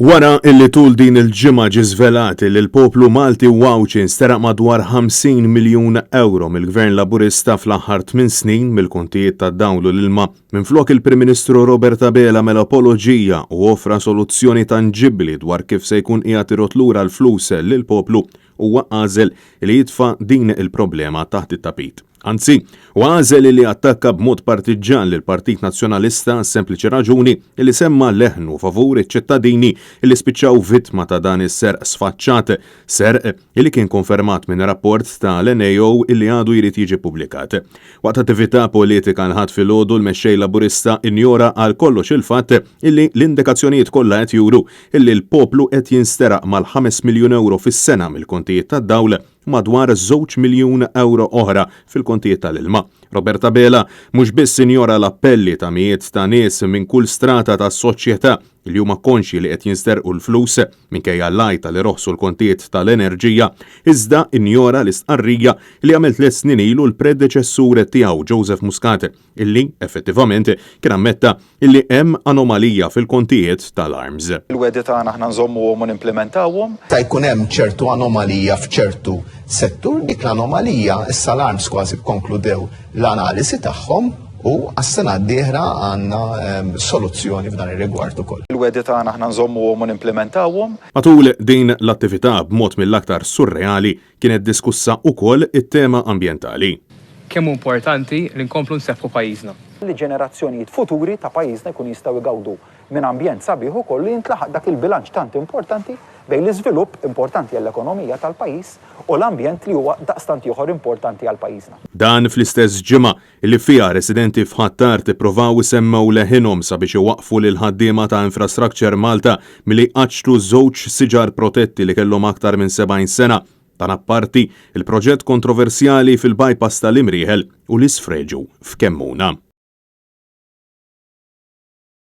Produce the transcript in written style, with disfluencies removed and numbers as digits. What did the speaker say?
Wara illi tul din il-ġimgħa ġie żvelat illi l-poplu Malti u Għawdxi nsteraq madwar 50 miljun ewro mill-Gvern Laburista fl-aħħar tminn snin mill-kontijiet tad-dawl u l-ilma, minflok il-Prim Ministru Robert Abela għamel apoloġija u offra soluzzjoni tanġibbli dwar kif se jkun qiegħed irodd lura l-flus lill-poplu, huwa għażel li jitfa' din il-problema taħt it-tapit. Anzi, huwa għażel li jattakka b'mod partiġġan lill-Partit Nazzjonalista għas-sempliċi raġuni li semma' leħnu favur iċ-ċittadini li spiċċaw vittma ta' dan is-serq sfaċċat, serq li kien konfermat minn rapport tal-NAO li għadu jrid jiġi ppubblikat. Waqt attività politika l-Ħadd filgħodu l-Mexxej Laburista injora għal kollox il-fatt li l-indikazzjonijiet kollha qed juru illi l-poplu qed jinsteraq mal-ħames miljun ewro fis-sena mill-kontijiet tad-dawl u madwar żewġ miljun ewro oħra fil-kontijiet tal-ilma. Robert Abela mhux biss injora l-appelli ta' mijiet ta' nies minn kull strata tas-soċjetà li huma konxji li qed jinsterqu l-flus minkejja l-għajta li roħsu l-kontijiet tal-enerġija, iżda injora l-istqarrija li għamel tliet snin ilu l-predeċessur tiegħu Joseph Muscat illi, effettivament, kien ammetta illi hemm anomalija fil-kontijiet tal-ARMS. Il-wegħdi tagħna aħna nżommuhom u nimplimentawhom. Ta' jkun hemm ċertu anomalija f'ċertu settur, dik l-anomalija issa l-ARMS kważi kkonkludew l-analisi tagħhom u għas-sena d-dieħla għandna ehm, soluzzjoni f'dan ir-rigward ukoll. Il-wegħdi tagħna aħna nżommuhom u nimplimentawhom. Matul din l-attività b'mod mill-aktar surreali Kienet diskussa ukoll it-tema ambjentali. Kemm hu importanti li nkomplu nsebbħu pajjiżna. Li ġenerazzjonijiet futuri ta' pajjiżna jkunu jistgħu jgawdu minn ambjent sabiħ ukoll u jintlaħaq dak il-bilanċ tant importanti bejn l-iżvilupp, importanti għall-ekonomija tal-pajjiż, u l-ambjent li huwa daqstant ieħor importanti għal pajjiżna. Dan fl-istess ġimgħa li fiha residenti f'Ħ'Attard ippruvaw isemmgħu leħinhom sabiex iwaqqfu lill-ħaddiema ta' Infrastructure Malta milli jqaċċtu żewġ siġar protetti li kellhom aktar minn 70 sena. Dan apparti l-proġett kontroversjali fil-bypass tal-Imrieħel u l-isfreġu f'Kemmuna.